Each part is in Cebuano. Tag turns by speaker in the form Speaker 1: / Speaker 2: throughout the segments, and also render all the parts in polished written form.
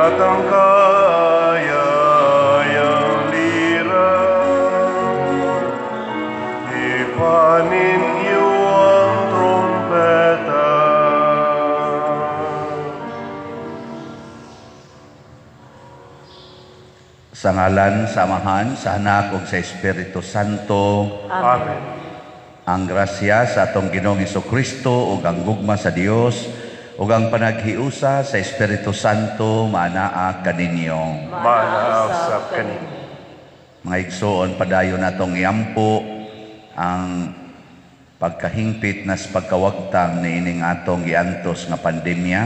Speaker 1: At ang kayayang lira, hipan ninyo ang trumpeta.
Speaker 2: Sa ngalan sa Amahan, sa Anak ug sa Espiritu Santo.
Speaker 1: Amen.
Speaker 2: Ang grasya sa atong Ginoong Hesukristo ug ang gugma sa Dios ug ang panaghiusa sa Espiritu Santo maanaa kaninyo.
Speaker 1: Maanaa usab kaninyo.
Speaker 2: Mga igsoon, padayon natong iampo ang pagkahingpit nas pagkawagtang niining atong giantos nga pandemya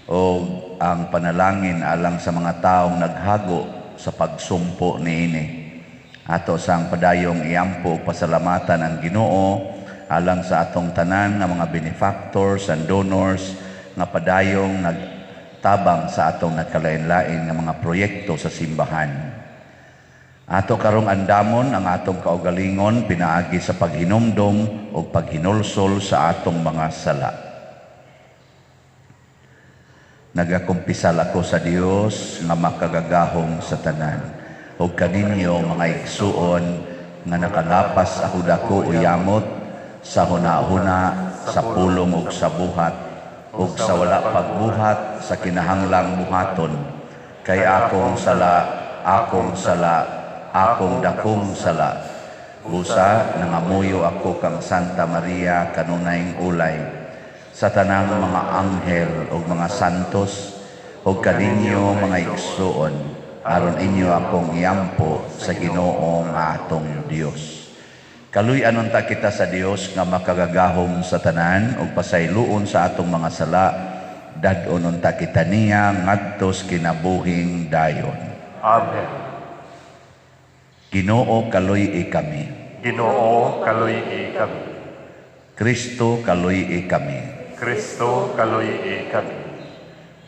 Speaker 2: o ang panalangin alang sa mga taong naghago sa pagsumpo niini. Ato sang padayong iampo pasalamatan ang Ginoo alang sa atong tanan nga mga benefactors and donors nga padayong nagtabang sa atong nagkalain-lain nga mga proyekto sa simbahan. Ato karong andamon ang atong kaugalingon pinaagi sa paghinumdom o paghinulsol sa atong mga sala. Nagakumpisal ako sa Dios nga makagagahom sa tanan ug kaninyo mga igsuon nga nakalapas ako dako o yamot sa hunahuna, sa pulong ug sa buhat ug sa wala pagbuhat sa kinahanglang buhaton, kay akong sala, akong sala, akong dakong sala. Busa nangamuyo ako kang Santa Maria kanunayng ulay, sa tanang mga anghel ug mga santos ug kaninyo mga igsuon, aron inyo akong iampo sa Ginoo nga atong Dios. Kaluy-an unta kita sa Dios nga makagagahom sa tanan ug pasayloon sa atong mga sala, dad-on unta kita niya ngadto sa kinabuhing dayon.
Speaker 1: Amen.
Speaker 2: Ginoo, kaluy-i kami.
Speaker 1: Ginoo, kaluy-i kami.
Speaker 2: Kristo, kaluy-i kami.
Speaker 1: Kristo, kaluy-i kami.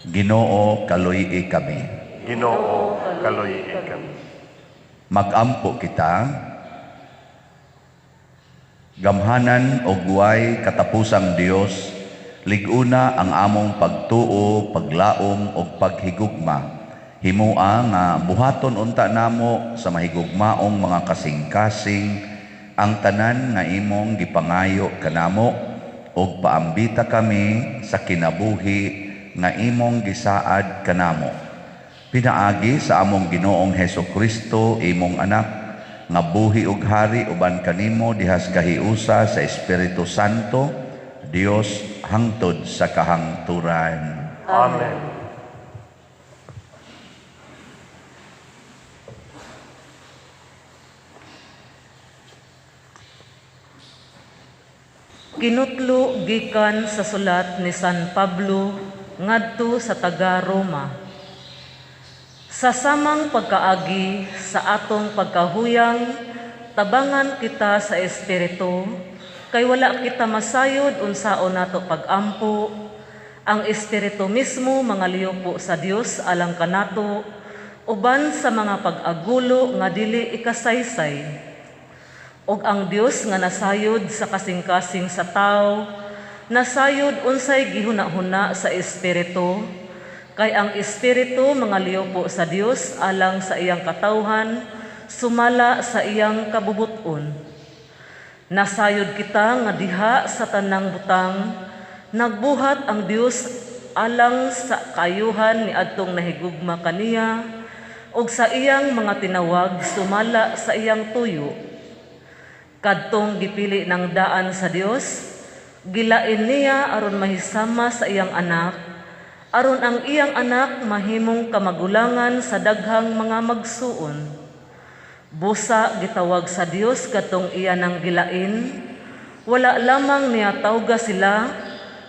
Speaker 2: Ginoo, kaluy-i kami.
Speaker 1: Ginoo, kaluy-i kami.
Speaker 2: Magampo kita. Gamhanan og way katapusang Dios, lig-una ang among pagtuo, paglaom ug paghigugma. Himua nga buhaton unta namo sa mahigugmaong mga kasing-kasing ang tanan nga imong gipangayo kanamo, ug paambita kami sa kinabuhi nga imong gisaad kanamo. Pinaagi sa among Ginoong Heso Kristo, imong anak, nga buhi ug hari uban kanimo dihas kahiusa sa Espiritu Santo, Dios hangtod sa kahangturan.
Speaker 1: Amen.
Speaker 3: Kinutlo gikan sa sulat ni San Pablo ngadto sa taga-Roma. Sa samang pagkaagi sa atong pagkahuyang, tabangan kita sa Espiritu, kay wala kita masayod unsaon nato pagampo. Ang Espiritu mismo mangaliyo sa Dios alang kanato, uban sa mga pag-agulo nga dili ikasaysay. Og ang Dios nga nasayod sa kasing-kasing sa tao, nasayod unsay gihuna-huna sa Espiritu, kay ang Espiritu mangaliyo sa Dios alang sa iyang katawhan, sumala sa iyang kabubuton. Nasayod kita nga diha sa tanang butang, nagbuhat ang Dios alang sa kaayuhan ni adtong nahigugma kaniya, ug sa iyang mga tinawag sumala sa iyang tuyo. Kadtong gipili ng daan sa Dios, gilain niya aron mahisama sa iyang anak, aron ang iyang anak mahimong kamagulangan sa daghang mga magsuon. Busa gitawag sa Dios kadtong iya nang gilain, wala lamang niya tawga sila,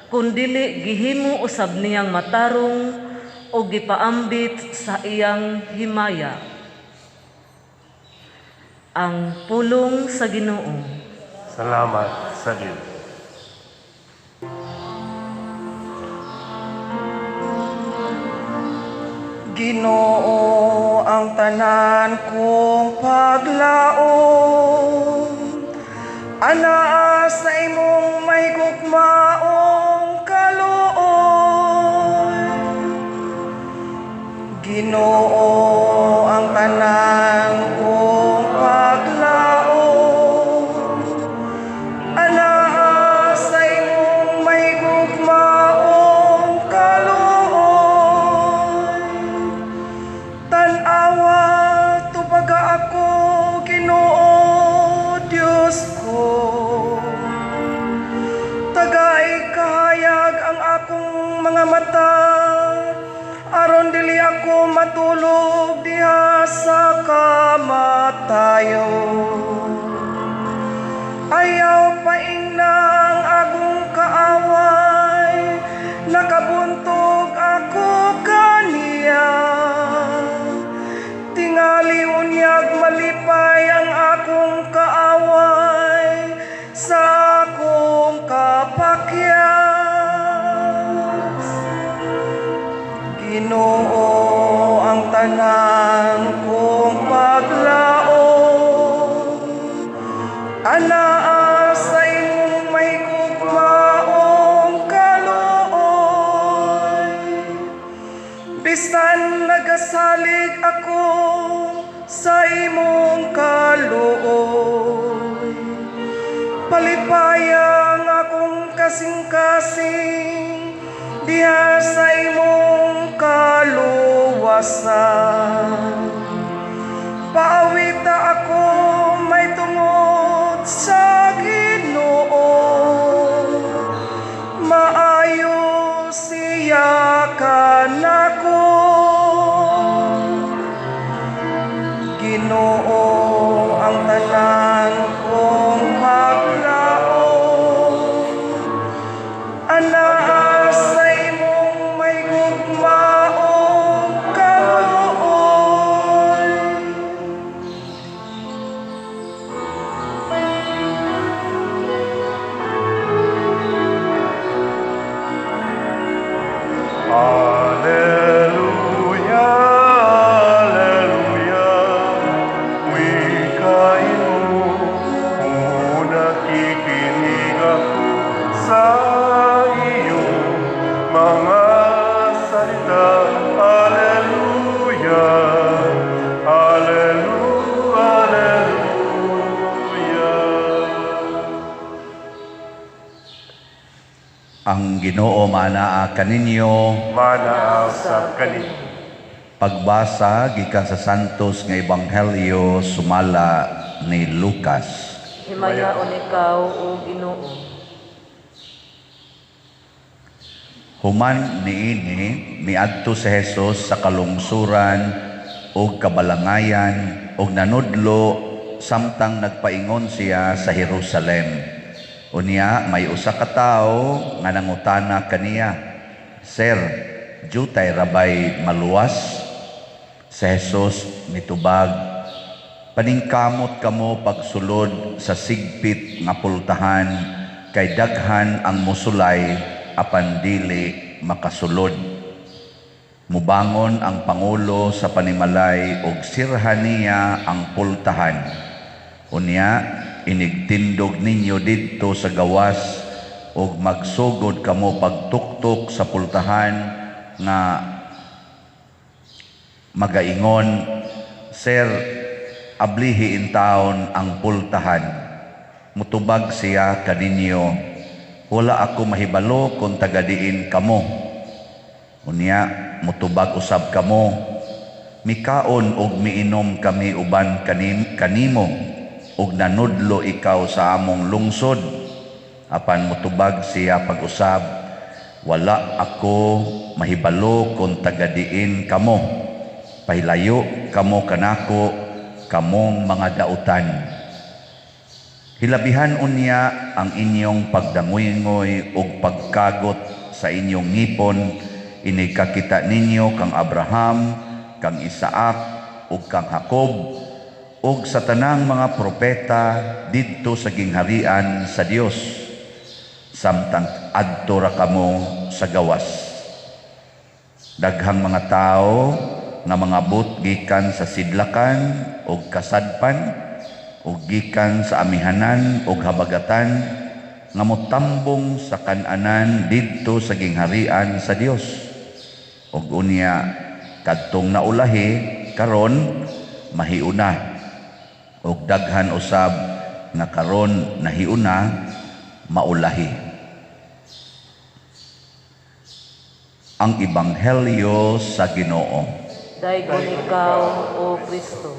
Speaker 3: kundili gihimo usab niyang matarong o gipaambit sa iyang himaya. Ang pulong sa Ginoo.
Speaker 1: Salamat sa Dios.
Speaker 4: Ginoo, ang tanan kong paglaom, anaa sa imong mahigugmaong kaluoy. Ginoo, ang tanan kong paglaom anaa sa imong mahigugmaong kaluoy. Tan-awa, tubaga ako, Ginoo, Dios ko. Tagai kahayag ang akong mga mata, aron dili ako matulog diha sa kamatayon. Ayaw paingna ang akong kaaway, nakabuntog ako kaniya. Tingali unyag malipay ang akong kaaway sa akong kapakyas. Ginoo, ang tanan kong paglaom anaa sa imong mahigugmaong kaluoy. Bisan nagasalig ako sa imong kaluoy, palipaya ang akong kasing-kasing diha sa imong kaluwasan. Paawita ako may tungod sa Ginoo, maayo siya kanako. Ginoo, ang tanan kong paglaom anaa sa imong mahigugmaong kaluoy.
Speaker 1: Alleluia, Alleluia, wikain mo, nakikinig ako sa iyong mga salita. Alleluia, Alleluia, Alleluia.
Speaker 2: Ang Ginoo maanaa kaninyo.
Speaker 1: Manaa usab kaninyo.
Speaker 2: Pagbasa gikan sa Santos nga Ebanghelyo sumala ni Lucas.
Speaker 3: Himayaon ikaw, o Ginoo.
Speaker 2: Human niini miadto si Jesus sa kalungsuran ug kabalangayan ug nanudlo samtang nagpaingon siya sa Jerusalem. Unya may usa ka tawo nga nangutana kaniya, "Sir, jutay rabay maluwas?" Si Jesus mitubag, "Paningkamot kamo pagsulod sa sigpit nga pultahan, kay daghan ang mosulay apan dili makasulod. Mubangon ang pangulo sa panimalay ug sirhan niya ang pultahan. Unya inigtindog ninyo didto sa gawas ug magsugod kamo pagtuktok sa pultahan nga magaingon, 'Sir, ablihi intawon ang pultahan.' Mutubag siya kaninyo, 'Wala ako mahibalo kung taga-diin kamo.' Unya mutubag usab kamo, 'Mikaon ug miinom kami uban kanimo ug nanudlo ikaw sa among lungsod.' Apan mutubag siya pag-usab, 'Wala ako mahibalo kung taga-diin kamo. Pahilayo kamo kanako, kamong mga dautan.' Hilabihan unya ang inyong pagdangoy-ngoy ug pagkagot sa inyong ngipon, inikakita ninyo kang Abraham, kang Isaac ug kang Jacob ug sa tanang mga propeta didto sa gingharian sa Dios, samtang adto ra kamo sa gawas. Daghang mga tawo nga mangabot gikan sa sidlakan ug kasadpan ug gikan sa amihanan ug habagatan nga motambong sa kan-anan didto sa gingharian sa Dios. Ug unya kadtong naulahi karon mahiuna, ug daghan usab nga karon nahiuna maulahi. Ang Ebanghelyo sa Ginoo.
Speaker 3: Daygon ikaw, O Kristo.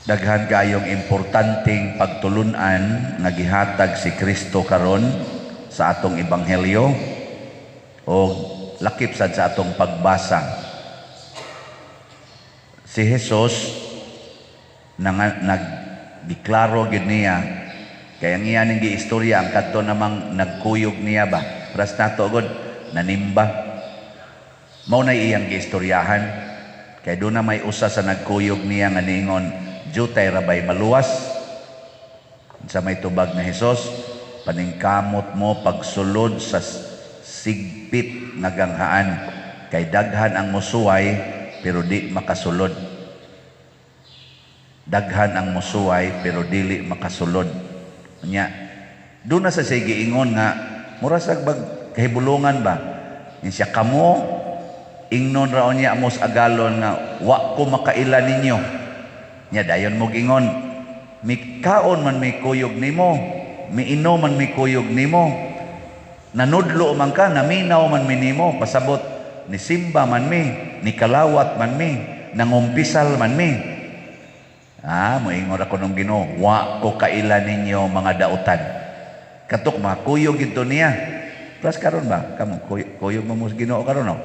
Speaker 2: Daghan kayong importanteng pagtulunan nga gihatag si Kristo karon sa atong ebanghelyo o lakip sad sa atong pagbasa. Si Jesus nagdeklaro gyud niya kay ang iya ning giistorya ang kadto namang nagkuyog niya ba. Ras nato gud nanimba. Mao na iyang giistoryahan kay do na may usa sa nagkuyog niya nga niingon, jutay rabay maluwas. Sa may tubag ni Hesus, paningkamot mo pagsulod sa sigpit nga ganghaan kay daghan ang musuway pero di makasulod. Daghan ang musuway pero dili makasulod. Nya doon na sa siya giingon nga mura sa bag kahibulungan ba. Siya kamo ingnon ra unya mo sa agalon nga wa ko makaila ninyo. Nya dayon mo giingon, mikaon man may kuyog nimo, miinom man may kuyog nimo, nanudlo man ka, naminaw man mi nimo, pasabot ni simba man mi, ni kalawat man mi, nangumpisal man mi. Moingon ako nung Ginoo, wa ko kaila ninyo mga dautan. Katok mga kuyog gito niya. Pras karon ba? Kamo kuyog mo sa Ginoo karon no?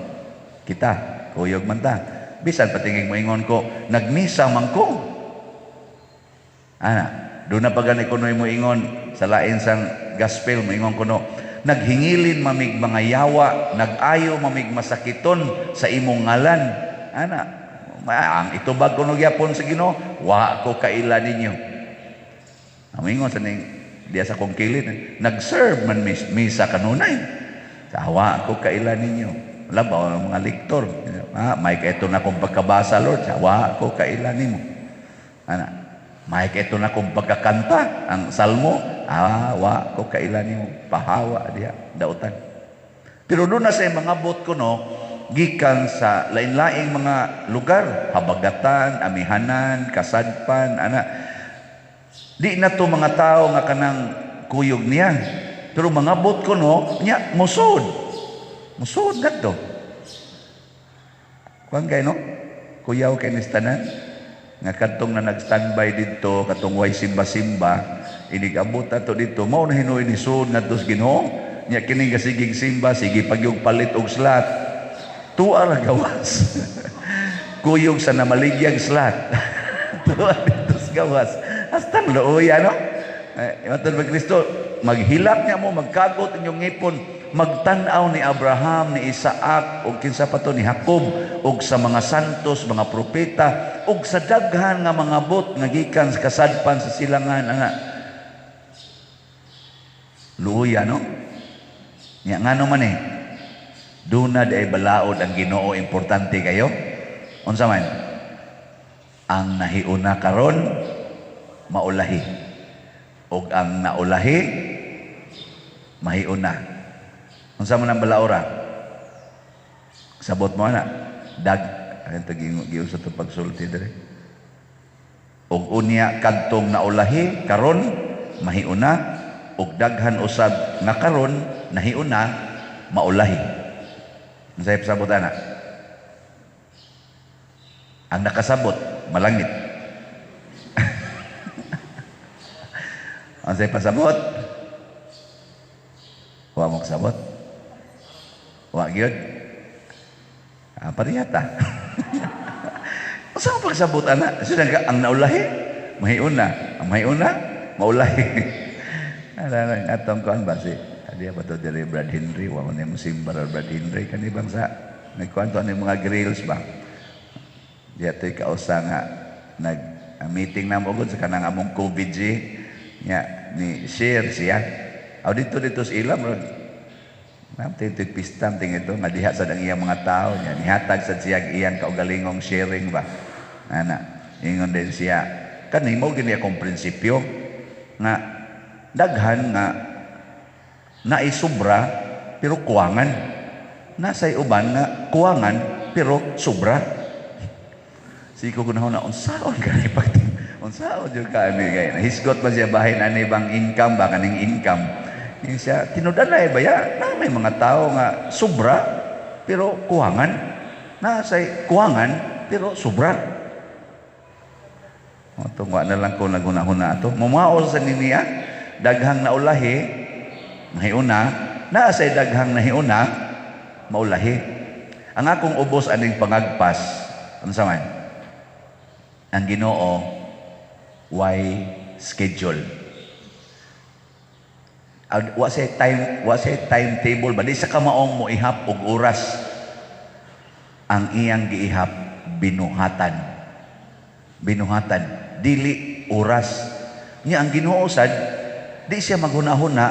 Speaker 2: Kita kuyog man ta. Bisan patingin moingon ko, nagmisa man ko. Ana, doon na pa gani kunoy moingon sa lain sang gospel moingon kuno, naghingilin mamig mga yawa, nag-ayo mamig masakiton sa imong ngalan. Ana, ang itubag kuno gyapon sa Ginoo, wa ko kaila ninyo. Moingon sa ning diya sa kong kilid, nag-serve man misa kanunay. Sa wa ko kaila ninyo. Labaw ang mga lektor. May ito na kong pagkabasa, Lord. Sa wa ko kaila nimo. Ana, may ito na kong pagkakanta ang salmo, wa ko kaila nimo, pahawa diha dautan. Pero doon na sa mga bot ko no, gikan sa lain-laing mga lugar, Habagatan, Amihanan, Kasadpan, ana. Di na to mga tao nga kanang kuyog niya. Pero mga bot ko no, nya musod. Musod kadto. Kuan kay no? Kuyaw kay nistanan nga kadtong na nag-standby didto katong way simba-simba inig-abot ato didto mao na hinuoy ni sud ngadto sa Ginoo nya kining gasigig simba sige pagyug palit og slot tuwa ra gawas. Kuyog sa namaligyag slot tuwa didto sa gawas hastang luoy ano matod ba Kristo maghilak niya mo magkagot inyong ngipon magtan-aw ni Abraham, ni Isaac, ug kinsa pa to ni Jacob, ug sa mga santos, mga propeta, ug sa daghan nga mga bot nga gikan sa kasadpan sa silangan ana. Luoya no? Nya ngano man eh. Duna di ay balaod ang Ginoo importante kayo. Unsa man? Ang nahiuna karon maulahi. Ug ang naulahi mahiuna. Unsa man ang balaora? Sabot mo ana. Dag ayon to giusa to pagsulti dire. Ug unya kadtong naulahi karon mahiuna, ug daghan usab nga karon nahiuna maulahi. Unsay pasabot ana? Ang nakasabot malangit. Unsay pasabot? Wa mo kasabot? Wa gyud. Pariyata. Unsa man pagsabot ana? Sila ang naulahi, mahiuna, ang mahiuna, maulahi. Ana atong kuan ba si Adiya pa to diri Brad Henry, wa man mo simba Brad Henry kani bangsa. Nagkuan to ani mga grills ba. Diya to'y kausa nga nag meeting na mo gud sa kanang among COVID G nya ni share siya. Aw dito dito sa ilam ron. Namtay ito'y pistam ting ito, nga diha sa iyang mga tao niya. Nihatag sa siya iyang kaugalingong sharing ba. Ana, ingon din siya. Kani mo gini akong prinsipyo nga daghan nga Naay sobra pero kuwangan. Nasay uban nga kuwangan pero sobra. Sige ko na unsaon gani pag unsaon jud ka ani kay hisgot ba siya bahin ani bang income ba kaning income. Yung siya tinud-anay ba ya na may mga tao nga sobra pero kuwangan, nasay kuwangan pero sobra. O, tungwa na lang ko naghuna-huna ato. Mumao sa niniya, daghang naulahi, nahiuna, naasay daghang nahiuna, maulahi. Ang akong ubos aning pangagpas, ano sa man? Ang Ginoo, way schedule. Wa say timetable ba di sa kamaong mo ihap og oras. Ang iyang giihap binuhatan. Binuhatan, dili oras. Nya ang Ginoo sad di siya maghuna-huna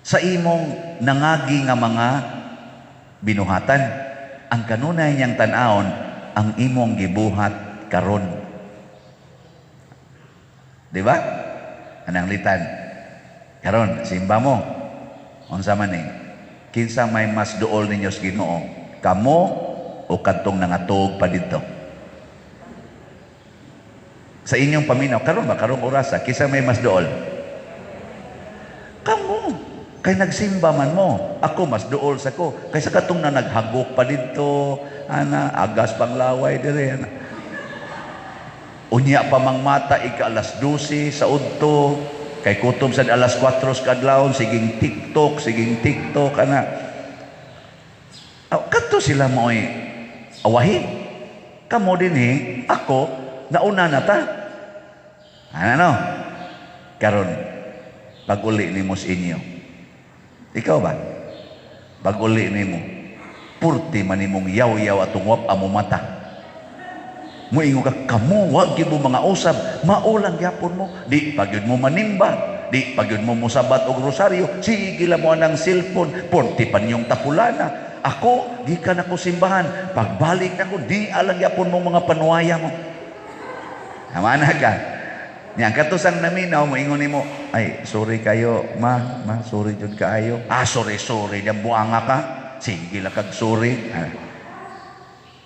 Speaker 2: sa imong nangagi nga mga binuhatan. Ang kanunay niyang tan-awon ang imong gibuhat karon. Di ba? Anang litan. Karon simba mo. Unsa man ni? Kinsa may mas duol ninyo sa Ginoo? Kamo o kadtong nangatuog pa didto? Sa inyong paminaw, karon ba karong orasa, kinsa may mas duol? Kamo. Kay nagsimba man mo. Ako mas duol sa ko. Kaysa katong na naghagok pa didto, ana, agas pang laway dire ana. Unya pa mang mata ika alas 12 sa udto, kay kutob sa alas 4 sa kadlawon, sige TikTok ana. Aw, kadto sila mo'y awahi. Kamo dinhi, ako nauna na ta. Ano no? Karon pag-uli nimo sa inyo. Ikaw ba? Pag-uli nimo, purti man nimong yaw-yaw atong wap amo mata. Muingon ka, kamo, wag gyud mo mga usab, maulang gyapon mo. Di pa gyud mo manimba, di pa gyud mo mosabat og rosaryo, sige lang mo anang cellphone, purti pa niyong tapulana. Ako, gikan ako simbahan, pagbalik nako, di alang gyapon mo mga panuwaya mo. Amana ka. Nya katusang naminaw, moingon nimo, ay, sorry kayo, ma, ma, sorry jud kaayo. Ah, sorry, sorry, diyan buanga ka. Sige lang kag sorry. Ah.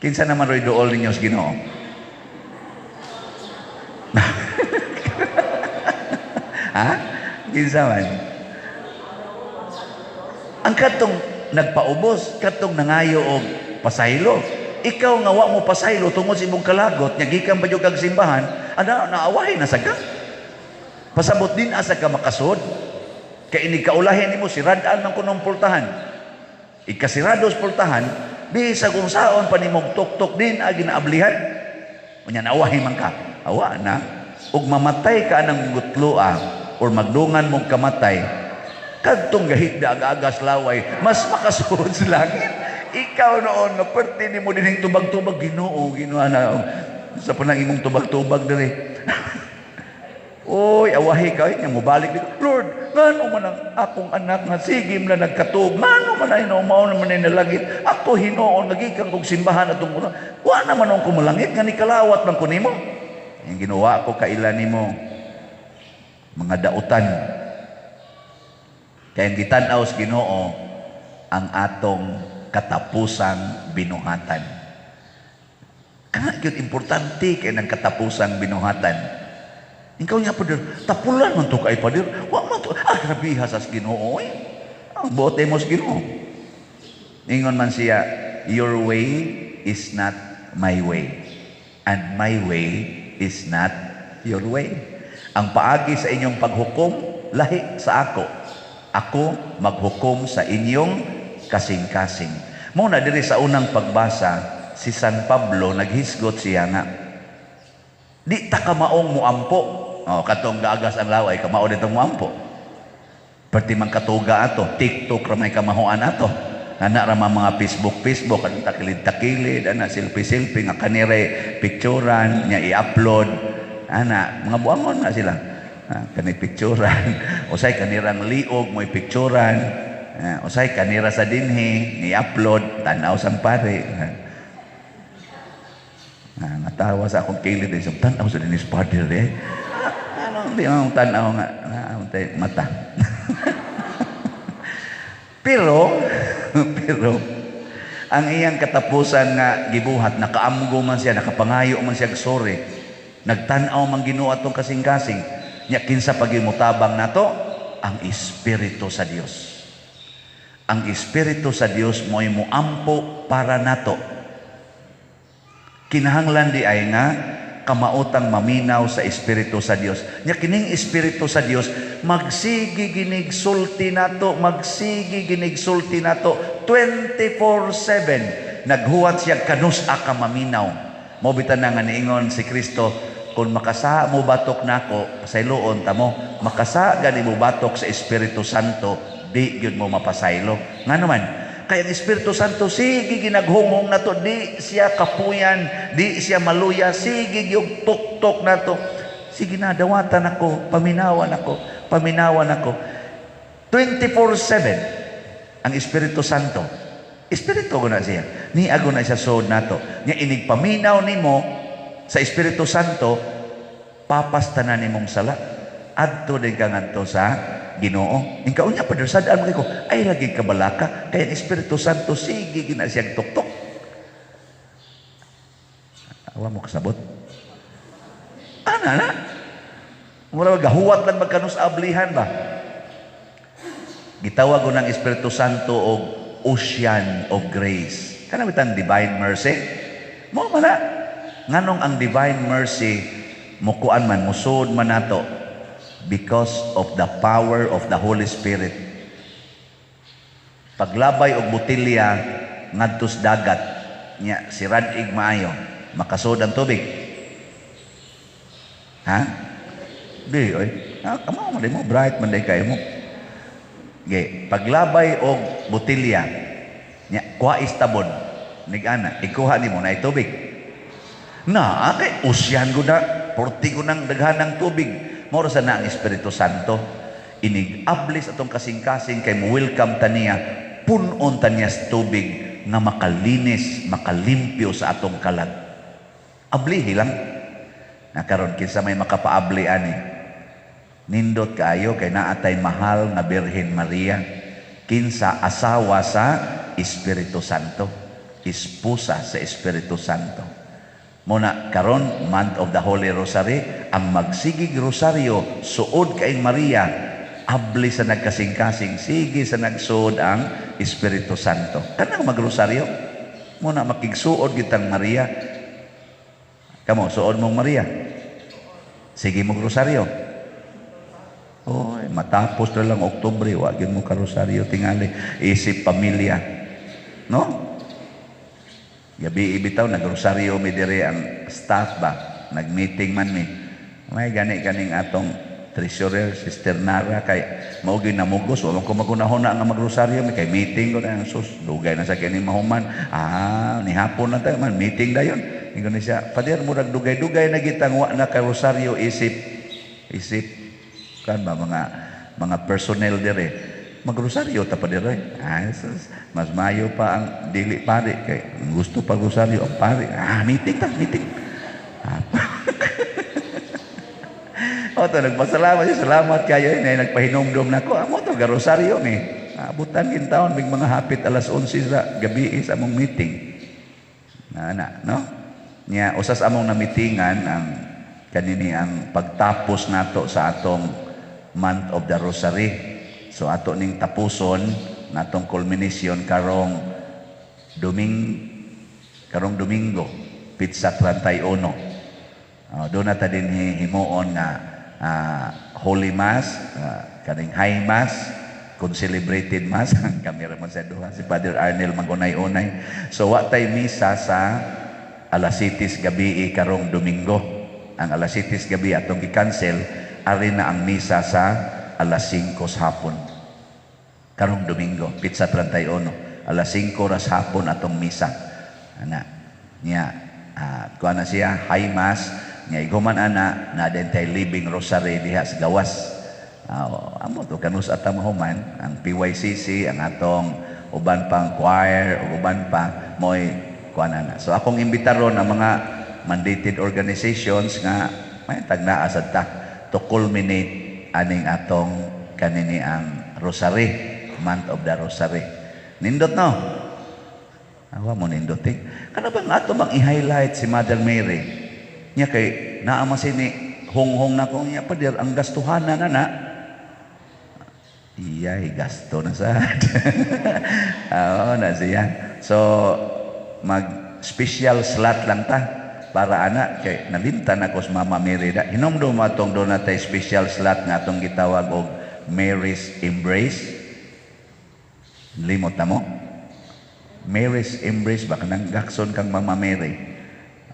Speaker 2: Kinsa naman roy duol ninyo sa Ginoo? Ha? Kinsa man? Ang katong nagpaubos, katong nangayo og pasaylo. Ikaw nga wa mo pasaylo tungod sa imong kalagot, nya gikan pa jud kag simbahan, ana naawahi na sa ka. Pasabot din asa ka makasud. Kay inig kaulahin nimo siradaan man kunong pultahan. Ikasirado sa pultahan, bisag unsaon pa nimong tuktok din agi naablihan. Unya naawahi man ka. Awa na ug mamatay ka anang gutloa or magdungan mong kamatay, kadtong gahigda aga-agas laway, mas makasuod sa langit. Ikaw noon nga perti nimo dinhing tubag-tubag, Ginoo, Ginoo na sa panang imong tubag-tubag diri. Oy, awahi ka nya mobalik dito. Lord, ngano man ang akong anak nga sige man na nagkatuog, ngano man ay mao naman ay nalangit. Ako hinuon nagikan kog simbahan atong una. Wa na man akong kumalangit nga nikalawat man ko nimo. Ang ginawa ko kaila nimo mga dautan. Kaya ang gitan-aw sa Ginoo ang atong katapusang binuhatan. Kana gyud importante kay nang katapusang binuhatan. Ikaw niya, pader, tapulan man to kay pader. Wa man to, ah, grabiha sa Ginoo eh. Ang bote mo sa Ginoo. Ingon man siya, your way is not my way, and my way is not your way. Ang paagi sa inyong paghukom, lahi sa ako. Ako maghukom sa inyong kasing-kasing. Mao na diri sa unang pagbasa, si San Pablo naghisgot siya nga, di ta kamaong muampo. Oh, katong gaagas ang laway, kamao ditong muampo. Perti man katuga ato, TikTok ra may kamahoan ato. Ana ra man mga Facebook, Facebook, anong takilid-takilid, ana selfie-selfie nga kanire picturean nya i-upload. Ana, mga buangon na sila. Ah, kani picturean. Usay kanirang liog mo'y picturean. Ah, usay kanira sa dinhi ni-upload, tan-aw sang pare. Ah, natawa sa akong kilid eh. So, tan-aw sa dinhi father eh. Ah, ano, hindi ang tan-aw nga. Ah, mata. Pero ang iyang katapusan nga gibuhat, nakaamgo man siya, nakapangayo man siya, sorry. Nagtan-aw man Ginoo atong kasing-kasing. Nya kinsa pagimutabang nato? Ang Espiritu sa Dios. Ang Espiritu sa Dios mo'y muampo para nato. Kinahanglan di ay nga kamaotang maminaw sa Espiritu sa Dios. Nya kining Espiritu sa Dios magsige ginig sulti nato, magsige ginig sulti nato 24/7. Naghuwat siya kanus-a ka maminaw. Mao bitan na nga niingon si Kristo, kung makasa mo batok nako, pasayloon ta mo, makasa gani mo batok sa Espiritu Santo, di gyud mo mapasaylo. Ngano man? Kay ang Espiritu Santo sige ginaghungong nato, di siya kapuyan, di siya maluya, sige gyud tuktok nato. Sige na, dawatan ako, paminawan ako, paminawan ako. 24/7 ang Espiritu Santo. Espiritu ko na siya. Niago na siya suod nato. Nya inig paminaw nimo sa Espiritu Santo, papas tanan nimong sala. Adto din ka ngadto sa Ginoo. Ing kaunya pa sad-an mo ko, ay lagi kabalaka kay ang Espiritu Santo sige gina siyang tuktok. Awa mo kasabot. Ana na. Mura gahuwat lang magkanus ablihan ba? Gitawag ko ng Espiritu Santo og ocean of grace. Kana bitang divine mercy. Mo man na. Nganong ang divine mercy mukuan man, musuod man nato? Because of the power of the Holy Spirit. Paglabay og botelya ngadto sa dagat nya sirad-ig maayo, makasud ang tubig. Ha? Di oy. Ah, kamo man mo bright man day kayo mo. Ge, paglabay og botelya nya kuha istabon nig-ana, ikuha nimo na tubig. Na kay ocean ko na, porti ko nang daghan ng tubig. Mao sa na ang Espiritu Santo inig ablis atong kasing-kasing kay mo welcome ta niya, punon ta niya sa tubig nga makalinis, makalimpyo sa atong kalag. Ablihi lang. Na karon kinsa may makapaabli ani? Nindot kaayo kay naatay mahal nga Birhen Maria, kinsa asawa sa Espiritu Santo, esposa sa Espiritu Santo. Muna karon month of the Holy Rosary, ang magsigig rosaryo suod kay Maria, abli sa nagkasing-kasing, sige sa nagsuod ang Espiritu Santo. Kanang magrosaryo muna makigsuod kitang Maria. Kamo suod mong Maria, sige mo rosaryo. Oy, matapos na lang Oktubre, wa gyud mo karosaryo tingali, isip pamilya. No? Gabi ibitaw nagrosaryo mi diri ang staff ba, nagmeeting man mi. May gani kaning atong treasurer, Sister Nara, kay mao gyud namugos, wa man ko magunahona nga magrosaryo mi kay meeting ko na, sus, dugay na sa kini mahuman. Ah, ni hapon na tayo man meeting dayon. Ingon ni siya, "Father, murag dugay-dugay na gitang wa na ka rosaryo isip isip kan ba mga personnel dire. Magrosaryo ta pa dire." Ah, sus, mas mayo pa ang dili pare kay gusto pag rosaryo ang pare. Ah, meeting ta, meeting. Ah. O to nagpasalamat siya, salamat kayo eh, nagpahinumdum nako. Amo to garosaryo mi. Abutan kin taon mig mga hapit alas 11 sa gabi sa among meeting. Na na, no? Nya usas among namitingan ang kanini ang pagtapos nato sa atong month of the Rosary. So ato ning tapuson natong culmination karong Domingo, petsa 31. Oh, doon na ta din himuon nga Holy Mass, kaning High Mass, concelebrated Mass. Kami ra man sa duha, si Father Arnel magunay-unay. So wa tay misa sa alas 7 gabi karong Domingo. Ang alas 7 gabi atong gi-cancel, ari na ang misa sa alas 5 sa hapon. Karong Domingo, petsa 31, alas 5 ras hapon atong misa. Ana, niya, kuha na siya, High Mass, niya iguman ana, na din tay Living Rosary diha sa gawas. Amo to kanus at mahuman ang PYCC, ang atong uban pang choir, ug uban pa mo'y kuan ana. So akong imbitaron ang mga mandated organizations nga may tagnaa sad ta to culminate aning atong kanini ang rosary. Month of the Rosary. Nindot, no? Awa mo nindot eh. Kana bang ato bang i-highlight si Mother Mary? Nya kay naa man sini honghong na ko niya, pader, ang gastuhanan na na. Iyay, gasto na sad. Oo na siya. So, mag special slot lang ta para ana kay nalimtan ako sa Mama Mary da. Hinumdum atong doon natay special slot nga atong gitawag og Mary's Embrace. Limot na mo? Mary's Embrace ba, kanang gakson kang Mama Mary.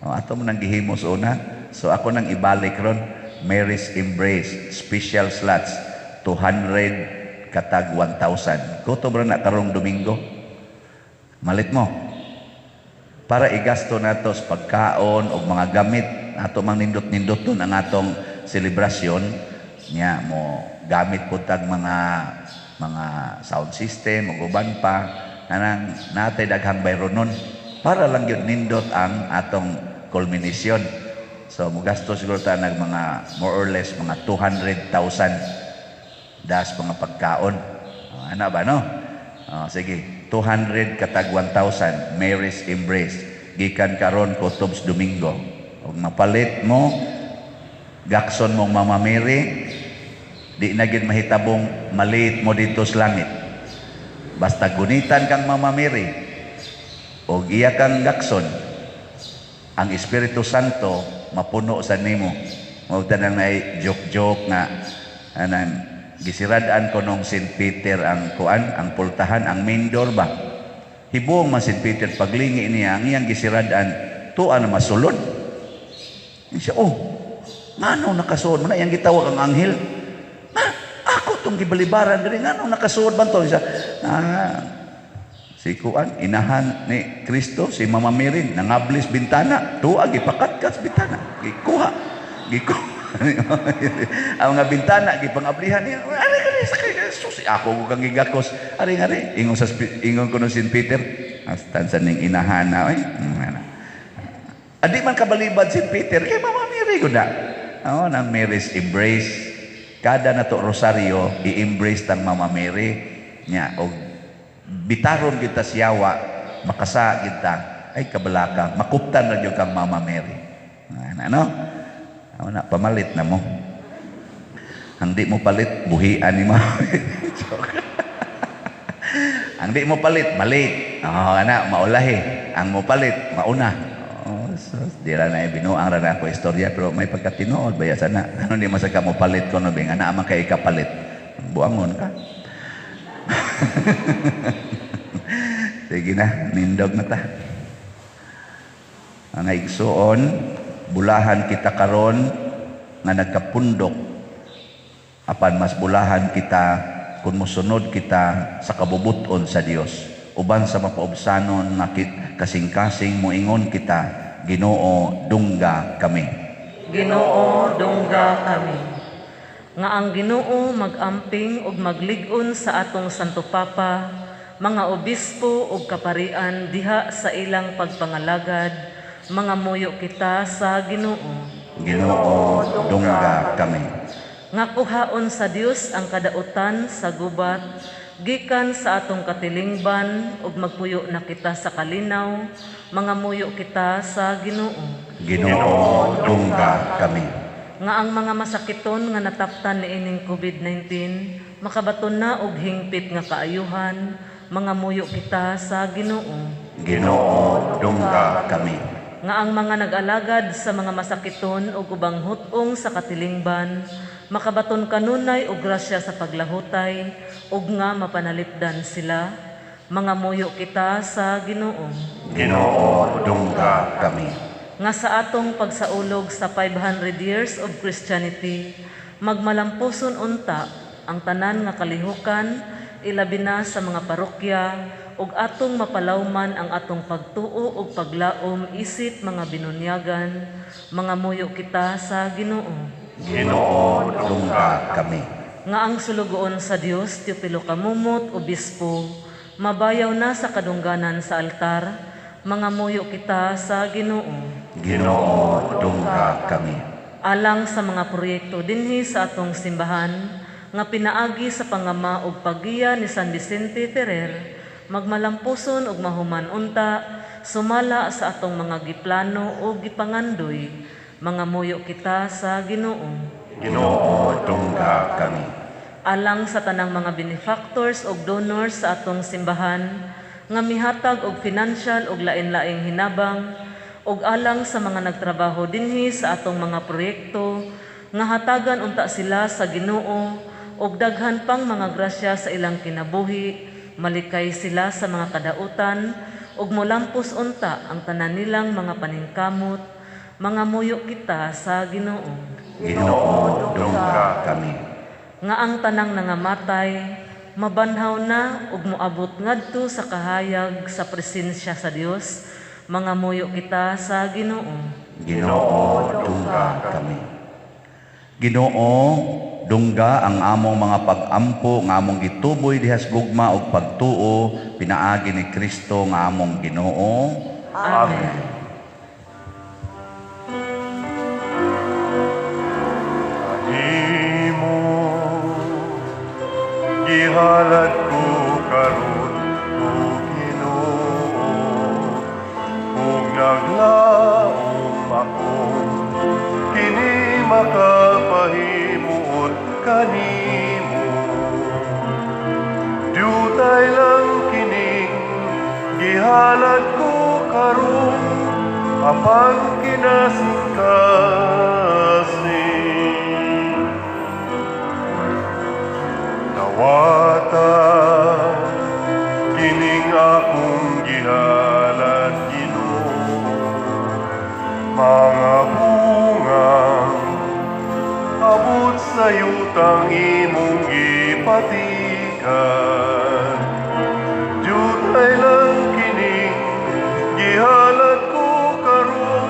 Speaker 2: O, ato mo nang gihimo sa una. So ako nang ibalik ron, Mary's Embrace special slots, 200 katag 1,000. Kutob ra na karong Domingo. Malit mo. Para igasto nato sa pagkaon o mga gamit ato mang nindot-nindoton ang atong selebrasyon niya, mo gamit po tag mga sound system ug uban pa, anang natay daghang bayronon para lang gyud nindot ang atong culmination. So mogasto siguro ta nag mga more or less mga 200,000 das mga pagkaon. Oh, ana ba, no? Oh, sige, 200 katag 1,000, Mary's Embrace, gikan karon kutob sa Domingo. Ug mapalit mo, gakson mong Mama Mary, di na gid mahitabong malit mo dito sa langit. Basta gunitan kang Mama Mary o iya kang gakson, ang Espiritu Santo mapuno sa nimo. Mao tanang ay joke-joke nga anang gisirad-an ko nung St. Peter ang kuan, ang pultahan, ang main door ba. Hibuong man St. Peter, paglingi niya ang iyang gisirad-an, tuwa na masulod. Siya, "Oh, ngano nakasuod man na?" Iyang gitawag ang anghel. "Ma, ako tong gibalibaran diri, ngano nakasuod man to?" Siya, "Ah, si kuan, inahan ni Kristo, si Mama Mary, nangablis bintana, tuwa gipakatkat sa bintana, gikuha, gikuha ang mga bintana, gipangablihan niya. Ari kani sa susi ako ko kang gigakos. Ari ari ingon sa ingon ko no St. Peter, astan sa ning inahan na oy." Adi man kabalibad si Peter kay Mama Mary gud na. Oh, nang Mary's Embrace. Kada nato rosaryo, i-embrace tang Mama Mary nya og bitaron kita siyawa, makasa kita ay kabalaka, makuptan ra gyud kang Mama Mary. Ano? Ano na, pamalit na mo. Ang di mo palit, buhian ni mo. Joke. Ang di mo palit, malit. Oh, ana, maulahi. Ang mo palit, mauna. Oh, so, di ra na binuang ra na ako istorya, pero may pagkatinuod baya sana. Ano di masaka ka mo palit ko no bing ana man kay ikapalit. Buangon ka. Sige na, nindog na ta. Ang igsuon, bulahan kita karon nga nagkapundok, apan mas bulahan kita kung mosunod kita sa kabubuton sa Dios, uban sa mapaubsanon nga kasing-kasing moingon kita, "Ginoo, dungga kami."
Speaker 3: Ginoo, dungga kami. Nga ang Ginoo mag-amping ug maglig-on sa atong Santo Papa, mga obispo ug kaparian diha sa ilang pagpangalagad, mga muyo kita sa Ginoo.
Speaker 2: Ginoo, dungga kami.
Speaker 3: Nga kuhaon sa Dios ang kadautan sa gubat gikan sa atong katilingban ug magpuyo na kita sa kalinaw, mga muyo kita sa Ginoo.
Speaker 2: Ginoo, dungga kami.
Speaker 3: Nga ang mga masakiton nga nataptan niining COVID-19 makabaton na og hingpit nga kaayuhan, mga muyo kita sa Ginoo.
Speaker 2: Ginoo, dungga kami.
Speaker 3: Nga ang mga nag-alagad sa mga masakiton ug ubang hut-ong sa katilingban makabaton kanunay og grasya sa paglahutay ug nga mapanalipdan sila, mga muyo kita sa Ginoo.
Speaker 2: Ginoo, dungga kami.
Speaker 3: Nga sa atong pagsaulog sa 500 years of Christianity, magmalampuson unta ang tanan nga kalihukan, ilabi na sa mga parokya, ug atong mapalawman ang atong pagtuo ug paglaom isip mga binunyagan, mga muyo kita sa Ginoo.
Speaker 2: Ginoo, dungga kami.
Speaker 3: Nga ang sulugoon sa Dios Teopilo Camomot, obispo, mabayaw na sa kadungganan sa altar, mga muyo kita sa Ginoo.
Speaker 2: Ginoo, dungga kami.
Speaker 3: Alang sa mga proyekto dinhi sa atong simbahan, nga pinaagi sa pangama ug paggiya ni San Vicente Ferrer, magmalampuson ug mahuman unta sumala sa atong mga giplano ug gipangandoy, mangamuyo kita sa Ginoo.
Speaker 2: Ginoo, dungga kami.
Speaker 3: Alang sa tanang mga benefactors ug donors sa atong simbahan nga mihatag og financial ug lain-laing hinabang, ug alang sa mga nagtrabaho dinhi sa atong mga proyekto, nga hatagan unta sila sa Ginoo og daghan pang mga grasya sa ilang kinabuhi, malikay sila sa mga kadautan ug molampos unta ang tanan nilang mga paningkamot, mangamuyo kita sa Ginoo.
Speaker 2: Ginoo, dungga kami.
Speaker 3: Nga ang tanang nangamatay mabanhaw na ug moabot ngadto sa kahayag sa presensya sa Dios, mangamuyo kita sa Ginoo.
Speaker 2: Ginoo, dungga kami. Ginoo, dungga ang among mga pag-ampo nga among gituboy diha sa gugma ug pagtuo pinaagi ni Kristo nga among Ginoo.
Speaker 1: Amen. Kanimo gihalad ko karon, o Ginoo, ug naglaom ako kini makapahimuot kanimo. Diutay lang kining gihalad ko karon, apan kinasingkasing. Dawata kining akong gihalad, Ginoo, mga bungang abot sa yutang imong gipatikan. Diutay lang kining gihalad ko karon,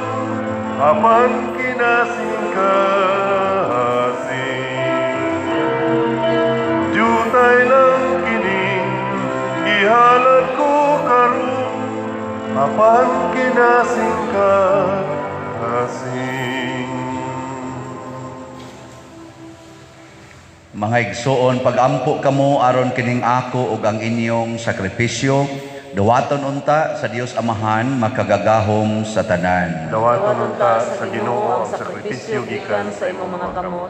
Speaker 1: apan kinasingkasing. Diutay lang kining gihalad ko karon, apan kinasingkasing.
Speaker 2: Mga igsoon, pag-ampo kamo aron kining ako ug ang inyong sakripisyo, dawaton unta sa Dios Amahan makagagahom sa tanan.
Speaker 1: Dawaton unta sa Ginoo ang sakripisyo gikan sa imong mga kamot,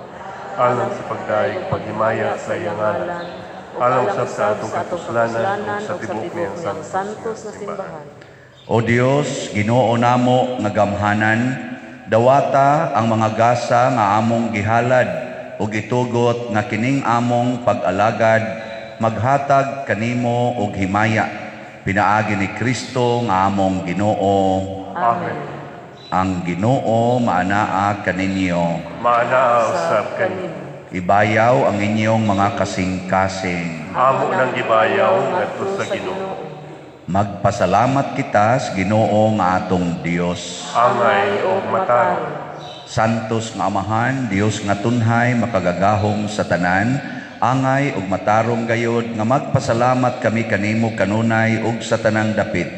Speaker 1: alang sa pagdayeg paghimaya sa iyang ngalan, alang usab sa atong katuslanan ug sa tibuok niyang santos nga simbahan.
Speaker 2: O Dios, Ginoo namo nga gamhanan, dawata ang mga gasa nga among gihalad ug itugot nga kining among pag-alagad maghatag kanimo og himaya, pinaagi ni Kristo nga among Ginoo.
Speaker 1: Amen.
Speaker 2: Ang Ginoo maanaa kaninyo.
Speaker 1: Maanaa usab kanimo.
Speaker 2: Ibayaw ang inyong mga kasing-kasing.
Speaker 1: Amo nang gibayaw ngadto sa Ginoo.
Speaker 2: Magpasalamat kita sa Ginoo nga atong Dios.
Speaker 1: Angay ug matarong.
Speaker 2: Santos nga Amahan, Dios nga tunhay, makagagahom sa tanan, angay ug matarong gayod nga magpasalamat kami kanimo kanunay ug sa tanang dapit.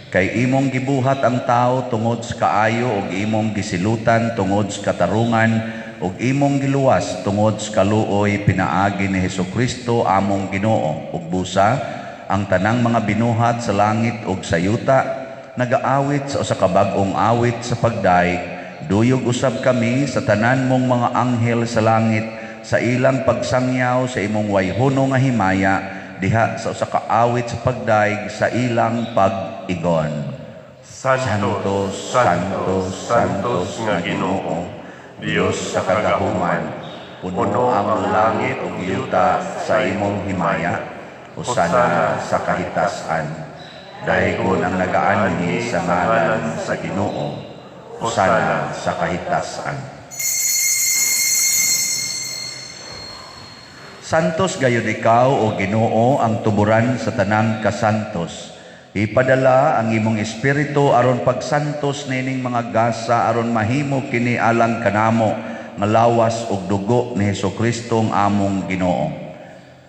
Speaker 2: Kay imong gibuhat ang tao tungod sa kaayo ug imong gisilutan tungod sa katarungan ug imong giluwas tungod sa kaluoy pinaagi ni Hesukristo among Ginoo. Ug busa ang tanang mga binuhat sa langit ug sa yuta nagaawit sa usa ka bag-ong awit sa pagdaig. Duyog usab kami sa tanan mong mga anghel sa langit sa ilang pagsangyaw sa imong wayhono nga himaya diha sa usa ka awit sa pagdaig sa ilang pag-igon.
Speaker 1: Santo, Santo, Santos nga Ginoo, Dios sa kagahuman,
Speaker 2: puno ang langit ug yuta sa imong himaya, usana sa kahitasan. Daygon ang nagaanhi sa ngalan sa Ginoo, usana sa kahitasan. Santos gayud ikaw, o Ginoo, ang tuburan sa tanang kasantos. Ipadala ang imong espiritu aron pagsantos nining mga gasa aron mahimo kini alang kanamo nga lawas ug dugo ni Hesukristo ang among Ginoo.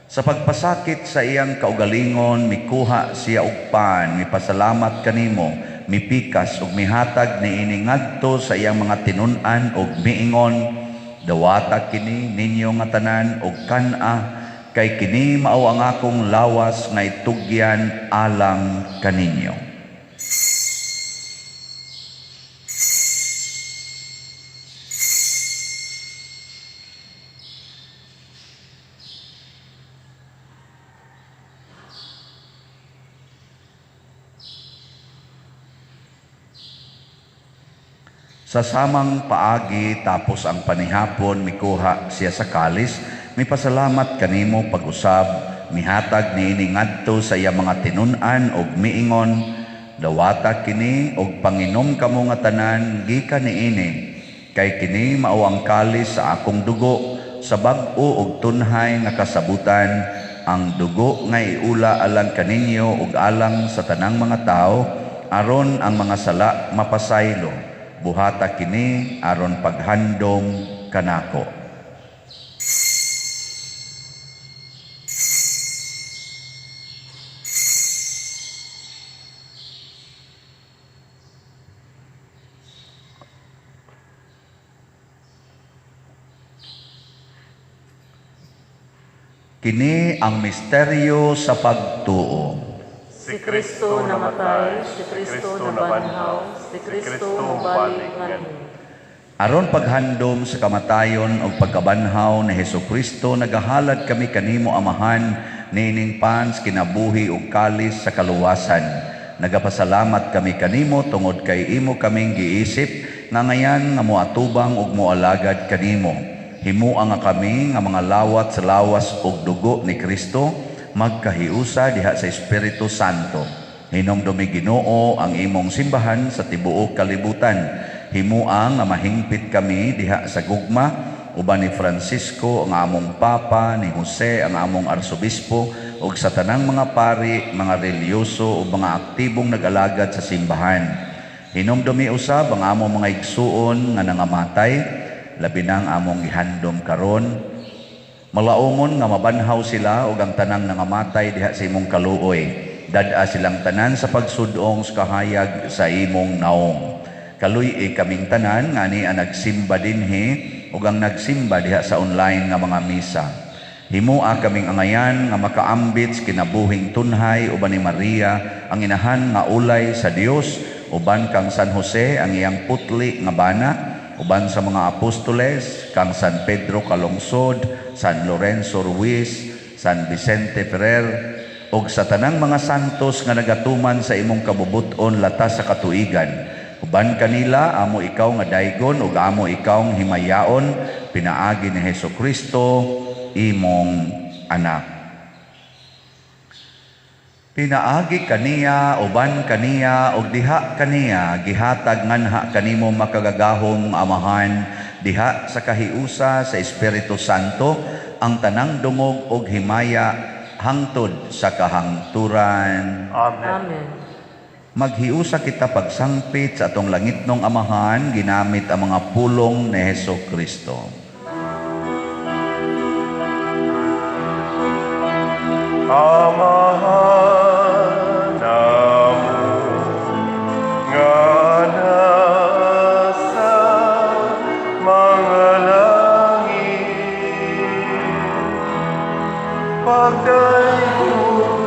Speaker 2: Sa pagpasakit sa iyang kaugalingon, mikuha siya og pan, mipasalamat kanimo, mipikas ug mihatag niini ngadto sa iyang mga tinun-an ug miingon, Dawata kini ninyo nga tanan og kan-a, kay kini mao ang akong lawas nga itugyan alang kaninyo. Sa samang paagi tapos ang panihapon, mikuha siya sa kalis, mipasalamat kanimo pag-usab, mihatag niini ngadto sa iya mga tinun-an og miingon, dawata kini og panginom kamo nga tanan gikan niini, kay kini mao ang kalis sa akong dugo sa bag-o og tunhay nga kasabutan, ang dugo nga iula alang kaninyo ug alang sa tanang mga tawo, aron ang mga sala mapasaylo. Buhata kini aron paghandom kanako. Kini ang misteryo sa pagtuo.
Speaker 3: Si Kristo namatay, si Kristo nabanhaw, si Kristo mobalik nganhi.
Speaker 2: Aron paghandom sa kamatayon ug pagkabanhaw ni Hesukristo, nagahalad kami kanimo Amahan niining pans kinabuhi ug kalis sa kaluwasan. Nagapasalamat kami kanimo tungod kay imo kaming giisip nga ngayan nga moatubang ug moalagad kanimo. Himua nga kami nga mga lawat sa lawas ug dugo ni Kristo magkahiusa diha sa Espiritu Santo. Hinumdumi Ginoo ang imong simbahan sa tibuok kalibutan. Himua nga mahingpit kami diha sa gugma uban ni Francisco ang among Papa, ni Jose ang among Arsobispo, ug sa tanang mga pari, mga relihiyoso ug mga aktibong nag-alagad sa simbahan. Hinumdumi usab ang among mga igsuon nga nangamatay, labi na ang among gihandom karon. Malaumon nga mabanhaw sila ug ang tanang nangamatay diha sa imong kaluoy. Dad-a silang tanan sa pagsudong sa kahayag sa imong naong. Kaluy-i kaming tanan nga ni ang nagsimba dinhi ug ang nagsimba diha sa online nga mga misa. Himua kaming angayan nga makaambit sa kinabuhing tunhay uban ni Maria ang inahan nga ulay sa Dios, uban kang San Jose ang iyang putli nga bana, uban sa mga apostoles kang San Pedro Calungsod, San Lorenzo Ruiz, San Vicente Ferrer, ug sa tanang mga santos nga nagatuman sa imong kabubut-on latas sa katuigan. Uban kanila amo ikaw nga daygon ug amo ikaw nga himayaon pinaagi ni Hesukristo imong anak. Pinaagi kaniya, uban kaniya, ug diha kaniya gihatag nganha kanimo makagagahom Amahan diha sa kahiusa sa Espiritu Santo ang tanang dungog ug himaya hangtod sa kahangturan.
Speaker 1: Amen.
Speaker 3: Amen.
Speaker 2: Maghiusa kita pagsangpit sa atong langitnong Amahan ginamit ang mga pulong ni Hesukristo.
Speaker 1: Amahan namo nga nasa mga langit, pagdaygon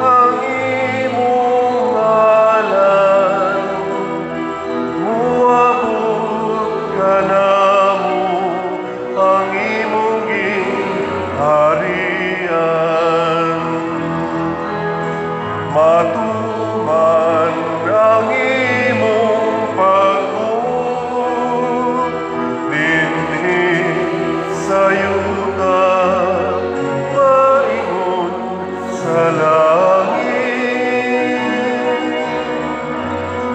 Speaker 1: ang imong ngalan, muabot kanamo ang imong gingharian. Matuman ang imong pagbuot dinhi sa yuta, maingon sa langit.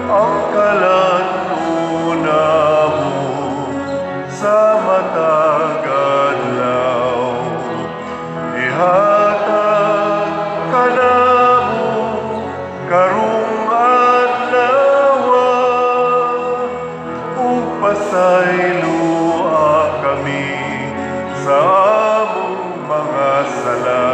Speaker 1: Ang kalan-on namo sa matag adlaw, ihatag kanamo karong adlaw, ug pasayloa kami sa among mga sala.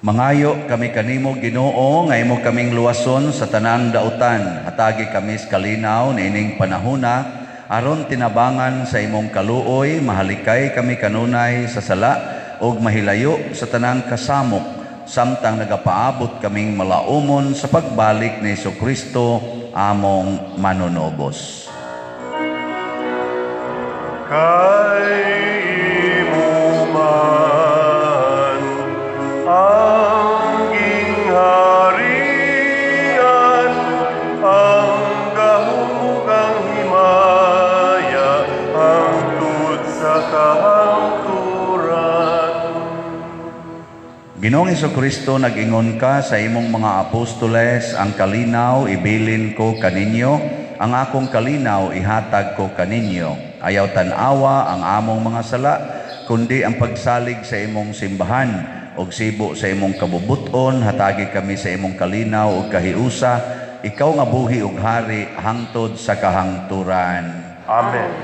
Speaker 2: Mangayo kami kanimo, Ginoo, nga imo kaming luwason sa tanang dautan. Hatagi kami sa kalinaw niining panahona aron tinabangan sa imong kaluoy, mahalikay kami kanunay sa sala ug mahilayo sa tanang kasamok samtang nagapaabot kaming malaumon sa pagbalik ni Kristo among manunubos.
Speaker 1: Kay imo man ang gingharian, ang gahom ug ang himaya, hangtod sa kahangturan.
Speaker 2: Ginoong Kristo, nag-ingon ka sa imong mga apostoles, ang kalinaw ibilin ko kaninyo, ang akong kalinaw ihatag ko kaninyo. Ayaw tan-awa ang among mga sala, kundi ang pagsalig sa imong simbahan og sibo sa imong kabubuton, hatagi kami sa imong kalinaw ug kahiusa, ikaw nga buhi ug hari hangtod sa kahangturan.
Speaker 1: Amen.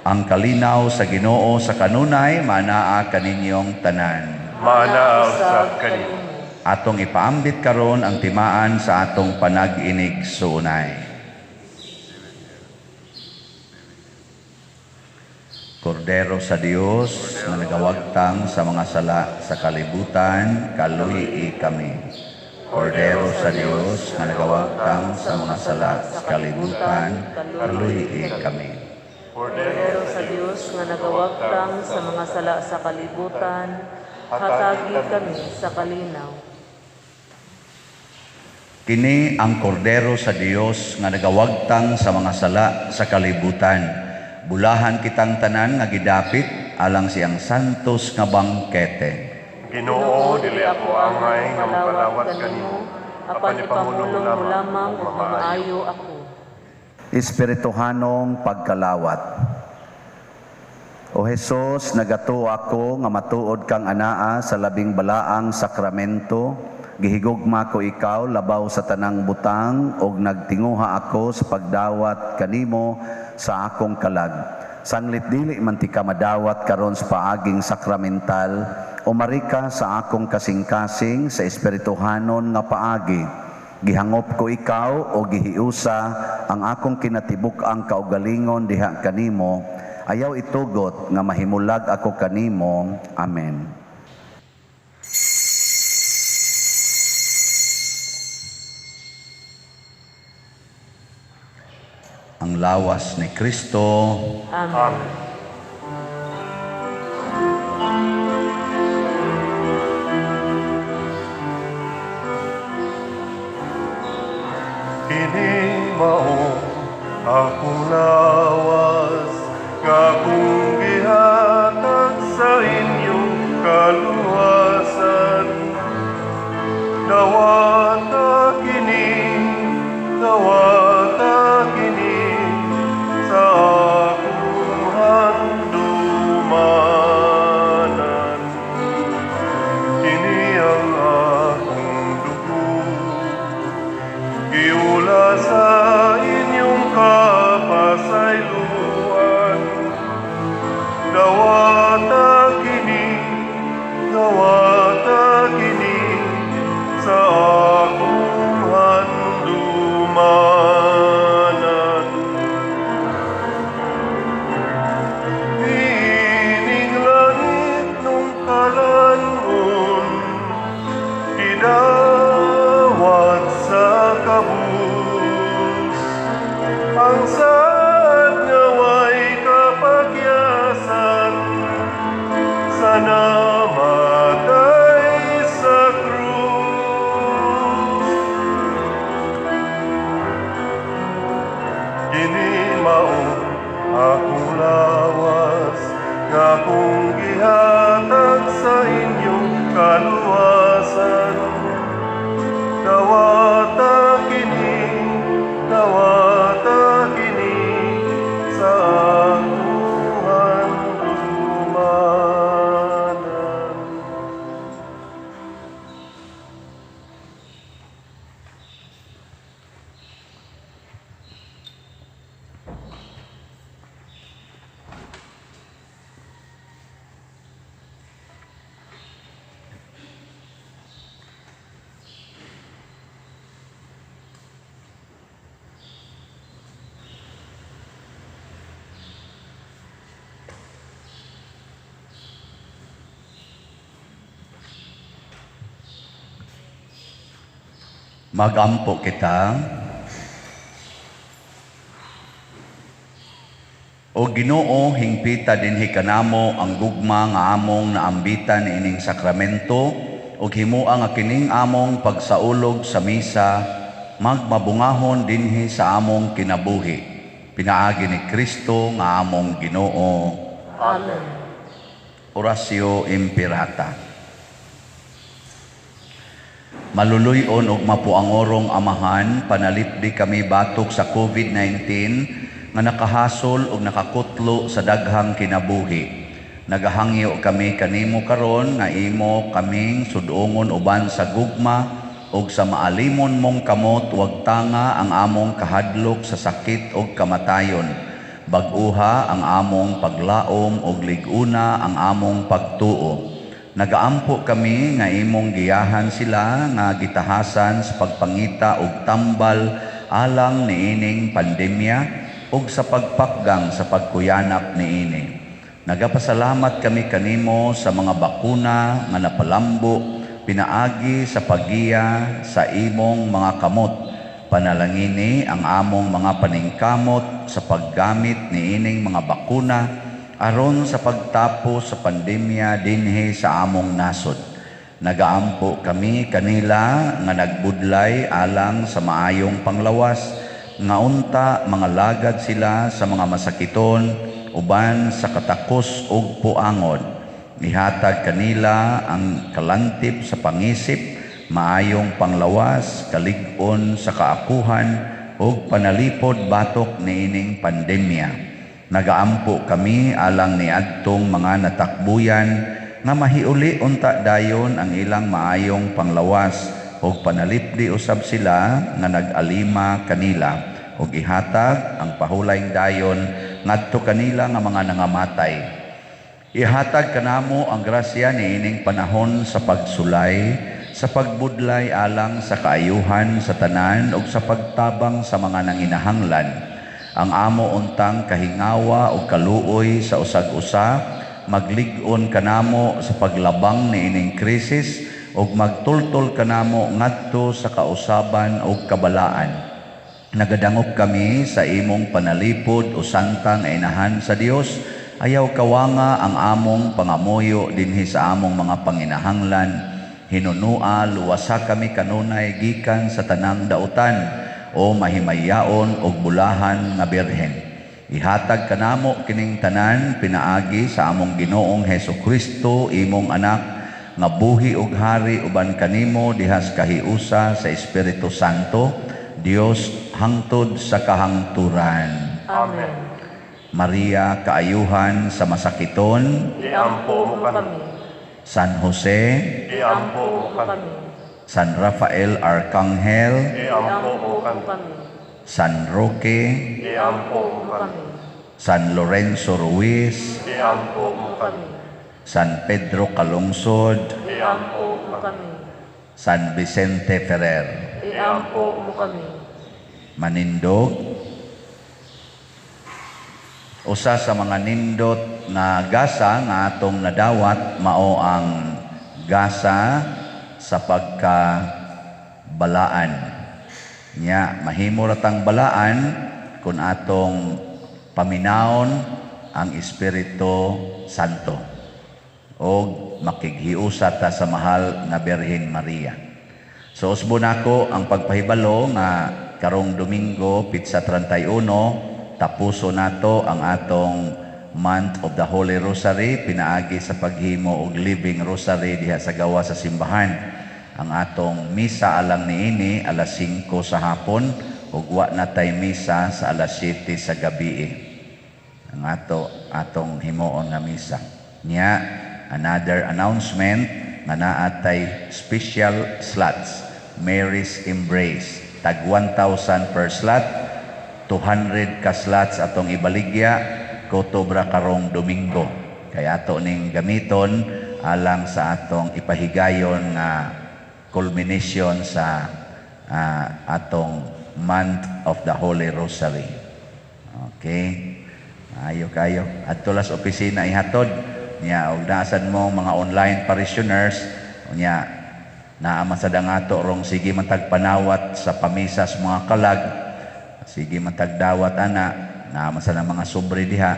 Speaker 2: Ang kalinaw sa Ginoo sa kanunay manaa kaninyong tanan.
Speaker 1: Maanaa usab kanimo.
Speaker 2: Atong ipaambit karon ang timaan sa atong panag-inig suunay. Kordero sa Dios nga nagawagtang sa mga sala sa kalibutan, kaluyi kami. Kordero sa Dios nga nagawagtang sa mga sala sa kalibutan, kaluyi kami.
Speaker 3: Kordero sa Dios nga nagawagtang sa mga sala sa kalibutan, hatagi kami sa kalinaw.
Speaker 2: Kini ang kordero sa Dios nga nagawagtang sa mga sala sa kalibutan. Bulahan kitang tanan nga gidapit alang siyang santos nga bangkete.
Speaker 1: Ginoo, dili ako angay nga mopalawat kanimo, apan ipamulong mo lamang ug mamaayo ako.
Speaker 2: Espirituhanong pagkalawat. O Hesus, nagatuo ako nga matuod kang anaa sa labing balaang sakramento. Gihigugma ko ikaw labaw sa tanang butang ug nagtinguha ako sa pagdawat kanimo sa akong kalag. Sanglit dili man ti ka madawat karon sa paaging sakramental, umari ka sa akong kasing-kasing sa espirituhanon nga paagi. Gihangop ko ikaw o gihiusa ang akong kinatibuk-ang kaugalingon diha kanimo. Ayaw itugot nga mahimulag ako kanimo. Amen. Ang lawas ni Kristo.
Speaker 3: Amen.
Speaker 1: Kini mao akong lawas nga akong gihatag sa inyong kaluwasan. Dawata kini, dawata kini sa akong handumanan. Kini ang akong dugo, giula sa inyong kapasayloan. Dawata kini, dawata kini sa akong handumanan. Ining langit nung kalangon, gidawat sa kabus. Ang saad nga way kapagyasan, sa namatay sa krus. Kini mao akong lawas nga akong gihatag sa inyong kaluwasan. Dawata kini, dawata kini sa akong handumanan.
Speaker 2: Magampo kita. O Ginoo, hingpita dinhi kanamo ang gugma nga among naambitan niining sakramento ug himoa nga kining among pagsaulog sa misa magmabungahon dinhi sa among kinabuhi. Pinaagi ni Kristo nga among Ginoo.
Speaker 3: Amen.
Speaker 2: Oratio Imperata. Maluluy-on ug mapuangorong Amahan, panalipdi kami batok sa COVID-19 nga nakahasol ug nakakutlo sa daghang kinabuhi. Nagahangyo kami kanimo karon nga imo kaming sudongon uban sa gugma ug sa maalimon mong kamot, wag tanga ang among kahadlok sa sakit ug kamatayon. Bag-uha ang among paglaom ug lig-una ang among pagtuo. Nagaampo kami nga imong giyahan sila nga gitahasan sa pagpangita og tambal alang niining pandemya ug sa pagpakgang sa pagkuyanap niini. Nagapasalamat kami kanimo sa mga bakuna nga napalambo pinaagi sa paggiya sa imong mga kamot. Panalangini ang among mga paningkamot sa paggamit niining mga bakuna aron sa pagtapos sa pandemya dinhi sa among nasod. Nagaampo kami kanila nga nagbudlay alang sa maayong panglawas, nga unta mga lagad sila sa mga masakiton uban sa katakos ug puangod. Ihatag kanila ang kalantip sa pangisip, maayong panglawas, kalig-on sa kaakuhan ug panalipod batok niining pandemya. Nagaampo kami alang niadtong mga natakbuyan nga mahiuli unta dayon ang ilang maayong panglawas ug panalipdi usab sila nga nag-alima kanila ug ihatag ang pahulayng dayon ngadto kanila nga mga nangamatay. Ihatag kanamo ang grasya niining panahon sa pagsulay, sa pagbudlay alang sa kaayuhan sa tanan ug sa pagtabang sa mga nanginahanglan. Ang amo untang kahingawa o kaluoy sa usag-usa, maglig-on kanamo sa paglabang niining krisis ug magtultol kanamo ngadto sa kausaban ug kabalaan. Nagadangop kami sa imong panalipod o santa nga inahan sa Dios. Ayaw kawanga ang among pangamuyo dinhi sa among mga panginahanglan. Hinunua, luwasa kami kanunay gikan sa tanang dautan o mahimayaon og bulahan nga birhen. Ihatag kanamo kining tanan pinaagi sa among Ginoong Hesus Kristo, imong anak, nga buhi og hari uban kanimo dihas kahiusa sa Espiritu Santo, Dios hangtod sa kahangturan.
Speaker 3: Amen.
Speaker 2: Maria, kaayuhan sa masakiton,
Speaker 1: Iampo mo kami.
Speaker 2: San Jose,
Speaker 1: Iampo mo kami.
Speaker 2: San Rafael Arcangel,
Speaker 1: Iampo mo kami.
Speaker 2: San Roque,
Speaker 1: Iampo mo kami.
Speaker 2: San Lorenzo Ruiz,
Speaker 1: Iampo mo kami.
Speaker 2: San Pedro Calungsod,
Speaker 3: Iampo mo kami.
Speaker 2: San Vicente Ferrer.
Speaker 3: Iampo mo kami.
Speaker 2: Manindog. Usa sa mga nindot nga gasa nga atong nadawat mao ang gasa sa pagkabalaan. Nya mahimo ra tang balaan kun atong paminawon ang Espiritu Santo og makighiusa ta sa mahal nga Birhen Maria. So usbon nako ang pagpahibalo nga karong Domingo pitsa 31 tapuso nato ang atong Month of the Holy Rosary pinaagi sa paghimo og Living Rosary diha sa gawa sa simbahan. Ang atong misa alang niini alas 5 sa hapon ug wa na tay misa sa alas 7 sa gabi. Ang atong himuon nga misa. Nya another announcement nga naa tay special slots, Mary's Embrace, tag 1,000 per slot, 200 ka slots atong ibaligya kotobra karong Domingo. Kaya ato ning gamiton alang sa atong ipahigayon nga culmination sa atong Month of the Holy Rosary. Okay. Ayo kayo. Adto las opisina ihatod niya og naasan mo mga online parishioners niya. Naa man sad ang ato rong sige man tag panawat sa pamisas mga kalag, sige man tag dawat ana, naa man sad ang mga sobre diha,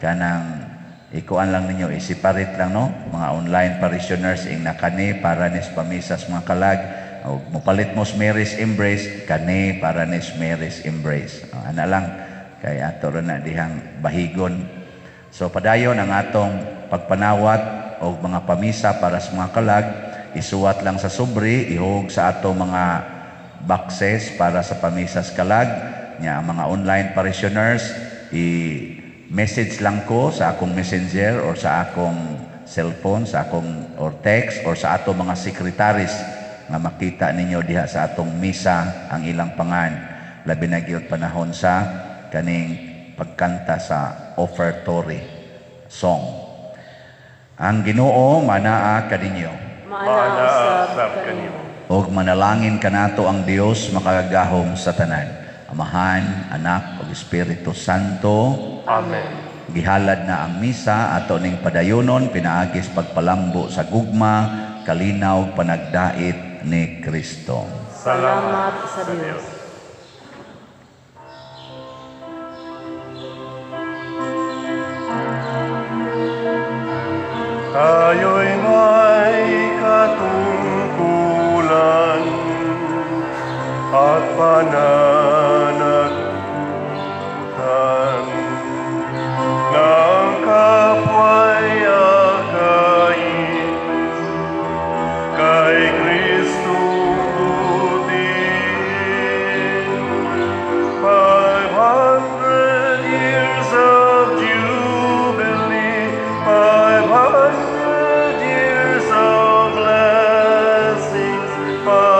Speaker 2: kanang ikuan lang ninyo, i-separate lang, no, mga online parishioners, ing na kani para nis pamisas mga kalag, o mopalit mo sa Mary's Embrace, kani para nis Mary's Embrace. O, ana lang kay ato ra na dihang bahigon. So padayon ang atong pagpanawat og mga pamisa para sa mga kalag, isuwat lang sa sobre, ihog sa ato mga boxes para sa pamisas kalag. Nya ang mga online parishioners, i-message lang ko sa akong Messenger or sa akong cellphone, sa akong or text or sa ato mga secretaries nga makita ninyo diha sa atong misa ang ilang pangan, labi na gyud panahon sa kaning pagkanta sa offertory song. Ang Ginoo manaa kaninyo.
Speaker 3: Maanaa
Speaker 1: usab
Speaker 3: usab
Speaker 1: kanimo.
Speaker 2: Og manalangin kanato ang Dios makagagahom sa tanan, Amahan, Anak ug Espiritu Santo.
Speaker 1: Amen.
Speaker 2: Gihalad na ang misa, ato ning padayunon pinaagis pagpalambo sa gugma, kalinaw, panagdait ni Kristo.
Speaker 3: Salamat sa Dios.
Speaker 1: Tayo'y may katungkulan at pananagutan ng kapwa'y akayin kay Kristo butiin. 500 years of jubilee, 500 years of blessings, 500